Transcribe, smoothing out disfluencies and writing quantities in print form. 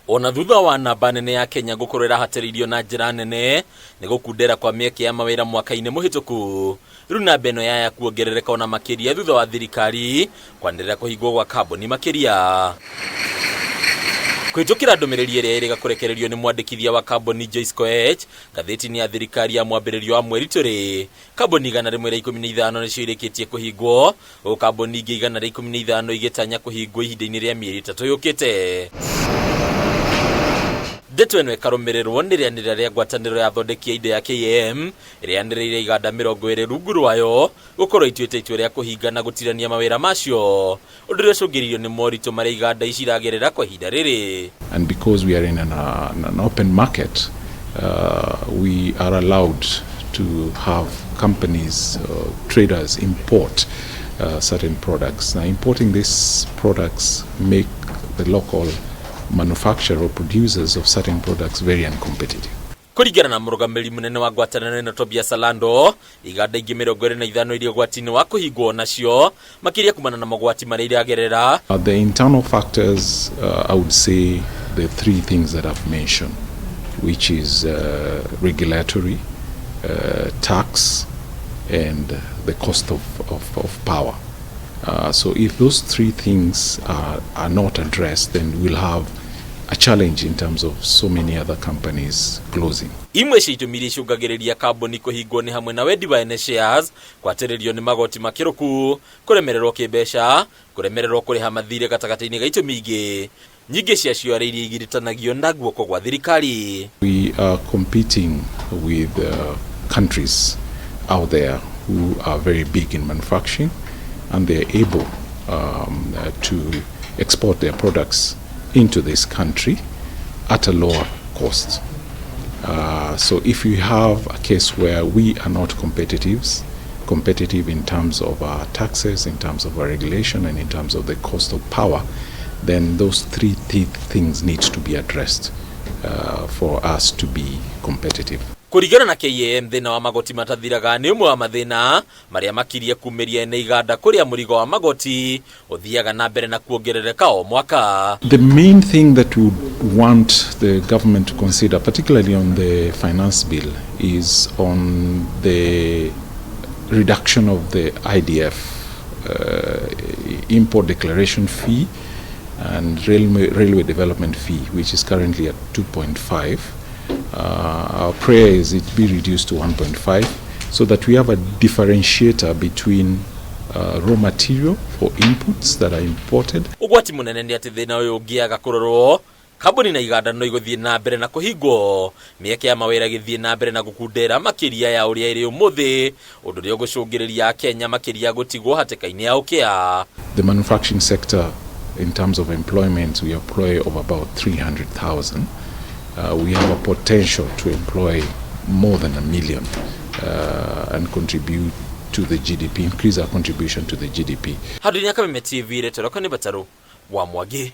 Ona thutha wa namba nene ya Kenya gũkorwo ĩrahatĩrĩirio na njĩra nene nĩ gũkundera kwa mĩeke ya mawĩra mwaka-inĩ mũhĩtũku, rĩu namba ĩno yaya kuongerereka ona makĩria thutha wa thirikari kwanĩrĩra kũhingwo gwa kambuni makĩria. Kũhĩtũkĩra ndũmĩrĩri ĩrĩa ĩrĩga kũrekererio nĩ mwandĩkithia wa kambuni Joyce Koech ngathĩti-inĩ ya thirikari ya mwambĩrĩrio wa mweri tũrĩ, kambuni 115 nĩcio irĩkĩtie kũhingwo, gũkũ kambuni ingĩ 115 igĩtanya kũhingwo ihinda-inĩ rĩa mĩeri 3 yũkĩte. Ndeto ĩno ĩkarũmĩrĩrwo nĩ rĩanĩrĩra rĩa ngwatanĩro ya athondeki a indo ya KAM ĩrĩa yanĩrĩire iganda 20 rungu rwayo gũkorwo ituĩte itua rĩa kũhinga na gũtirania mawĩra macio, ũndũ ũrĩa ũcũngĩrĩirio nĩ moritũ marĩa iganda ici iragerera kwa ihinda rĩrĩ. And because we are in an open market, we are allowed to have companies, traders import certain products. Now, importing these products make the local manufacturer or producers of certain products very uncompetitive. Kũringana na mũrũgamĩrĩri mũnene wa ngwatanĩro ĩno Tobias Alando, iganda ingĩ 25 iria ũgwati-inĩ wa kũhingwo nacio makĩria kumana na mogwati marĩa iragerera. The internal factors, I would say the three things that I've mentioned, which is regulatory, tax, and the cost of power. So if those three things are not addressed, then we'll have a challenge in terms of so many other companies closing. Imwe cia itũmi iria icũngagĩrĩria kambuni kũhingwo nĩ hamwe na wendi wa ene shares, kwatĩrĩrio nĩ magoti makĩrũku, kũremererwo kĩmbeca, kũremererwo kũrĩha mathirĩ gatagatĩ-inĩ ga itũmi ingĩ. Nyingĩ ciacio arĩ iria igiritanagio na guoko gwa thirikari. We are competing with countries out there who are very big in manufacturing, and they are able to export their products into this country at a lower cost. So if you have a case where we are not competitive in terms of our taxes, in terms of our regulation, and in terms of the cost of power, then those three things need to be addressed for us to be competitive. Kũringana na KAM, thĩna wa magoti matathiraga nĩ ũmwe wa mathĩna marĩa makirie kumĩria ene iganda kũrĩa mũrigo wa magoti ũthiaga na mbere na kuongerereka o mwaka. The main thing that we would want the government to consider, particularly on the finance bill, is on the reduction of the IDF, import declaration fee, and railway development fee, which is currently at 2.5. Our prayer is it be reduced to 1.5 so that we have a differentiator between raw material for inputs that are imported. Ũgwati mũnene nĩ atĩ thĩna ũyũ ũngĩaga kũrorwo, kambuni na iganda no igũthiĩ na mbere na kũhingwo, mĩeke ya mawĩra ĩgĩthiĩ na mbere na gũkundera makĩria ya ũrĩa ĩrĩ ũmũthĩ, ũndũ ũrĩa ũgũcũngĩrĩria Akenya makĩria gũtigwo hatĩka-inĩ ya ũkĩa. The manufacturing sector, in terms of employment, we employ of about 300,000. We have a potential to employ more than a million and contribute to the GDP, increase our contribution to the GDP. Handũ-inĩ ya Kameme TV, rĩtwa rĩakwa nĩ Batarũ wa Mwangi.